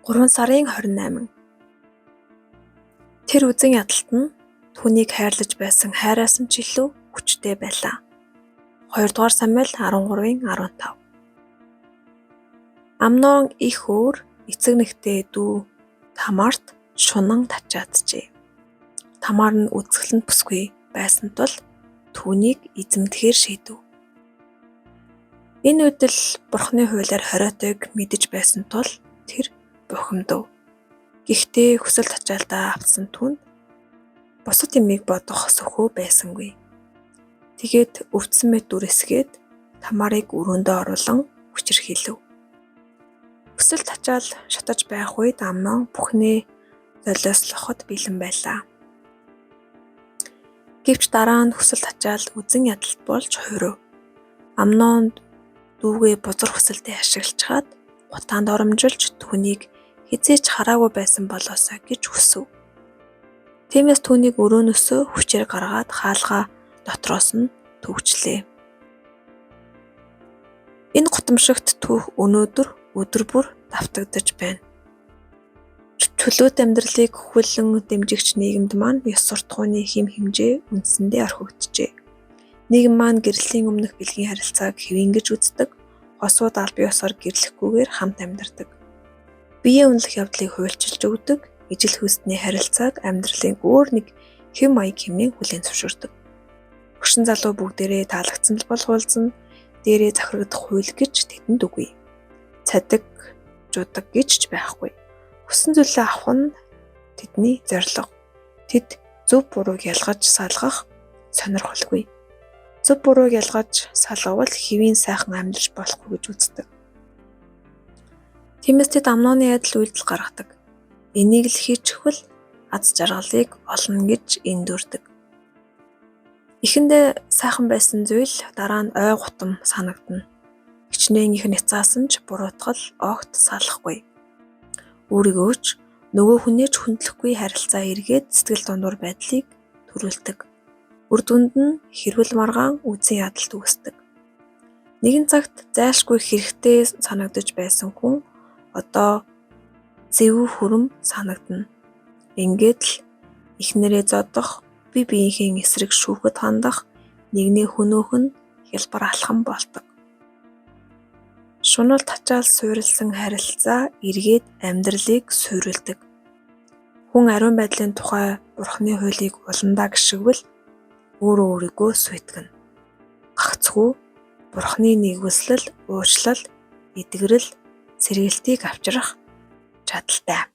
3 сарын 28. Тэр үзэн ядалт нь түүнийг хайрлаж байсан хайраас нь ч илүү хүчтэй байлаа. 2 дугаар Самуэль 13-ын 15. Амнон их өөр эцэг нэгтэй дүү Тамарт шунан тачаатжээ. Тамар нь үзэсгэлэнт бүсгүй байсан тул түүнийг эзэмдэхээр шийдэв. Энэ үдэл Бурхны хуулиар хориотойг мэдэж байсан тул тэр бухимдав. Гэхдээ хүсэл тачаалдаа автсан түүнд бусад юмыг бодох сөхөө байсангүй. Тэгээд өвдсөн мэт дүрсгээд Тамарыг өрөөндөө оруулан хүчирхийлэв. Хүсэл тачаал шатаж байх үед Амнон бүхнээ золиослоход бэлэн байлаа. Гэвч дараа нь хүсэл тачаал үзэн ядалт болж хувирав. Амнон дүүгээ бузар хүсэлтэд ашиглачхаад гутаанд оромжилж түүнийг хэзээ ч хараагүй байсан болоосой гэж хүсэв. Тиймээс түүнийг өрөөнөөсөө хүчээр гаргаад хаалга дотроос нь түгжлээ. Энэ гутамшигт түүх өнөөдөр өдөр бүр давтагдаж байна. Чөлөөт амьдралыг хүлэн дэмжигч нийгэмд маань ёс суртахууны хэм хэмжээ үндсэндээ орхигджээ. Нийгэм маань гэрлийн өмнөх бэлгийн харилцааг хэвийн гэж үздэг, хосууд албан ёсоор гэрлэхгүйгээр хамт амьдардаг. Биеэ үнэлэх явдлыг хуульчилж өгдөг, ижил хүйстэний харилцааг амьдралын өөр нэг хэв маяг хэмээн хүлээн зөвшөөрдөг. Хөгшин залуу бүгдээрээ таалагдсан л бол хуулзана, дээрээ захирагдах хууль гэж тэдэнд үгүй. Цадаг, жудаг гэж ч байхгүй. Хүссэн зүйлээ авах нь тэдний зорилго. Тэд зөв бурууг ялгаж салгах сонирхолгүй. Зөв бурууг ялгаж салгавал хэвийн сайхан амьдарч болохгүй гэж үздэг. Тиймээс тэд Амноны адил үйлдэл гаргадаг. Энийг л хийчихвэл аз жаргалыг олно гэж эндүрдэг. Эхэндээ сайхан байсан зүйл дараа нь ой гутам санагдана. Хичнээн их няцаасан ч буруутгал огт салахгүй. Өөрийгөө ч нөгөө хүнээ ч хүндлэхгүй харилцаа эргээд сэтгэл дундуур байдлыг төрүүлдэг. Үр дүнд нь хэрүүл маргаан үзэн ядалт үүсдэг. Нэгэн цагт зайлшгүй хэрэгтэй санагдаж байсан хүн одоо зэвүү хүрэм санагдана. Ингээд л эхнэрээ зодох, бие биеийнхээ эсрэг шүүхэд хандах, нэгнээ хөнөөх нь хялбар алхам болдог. Шунал тачаал суурилсан харилцаа эргээд амьдралыг суурилдаг. Хүн ариун байдлын тухай Бурхны хуулийг уландаа гишгэвэл өөрөө өөрийгөө сүйтгэнэ. Гагцхүү Бурхны нигүүлслэл, уучлал, эдгэрэл, сэргийлтийг авчрах чадалтай.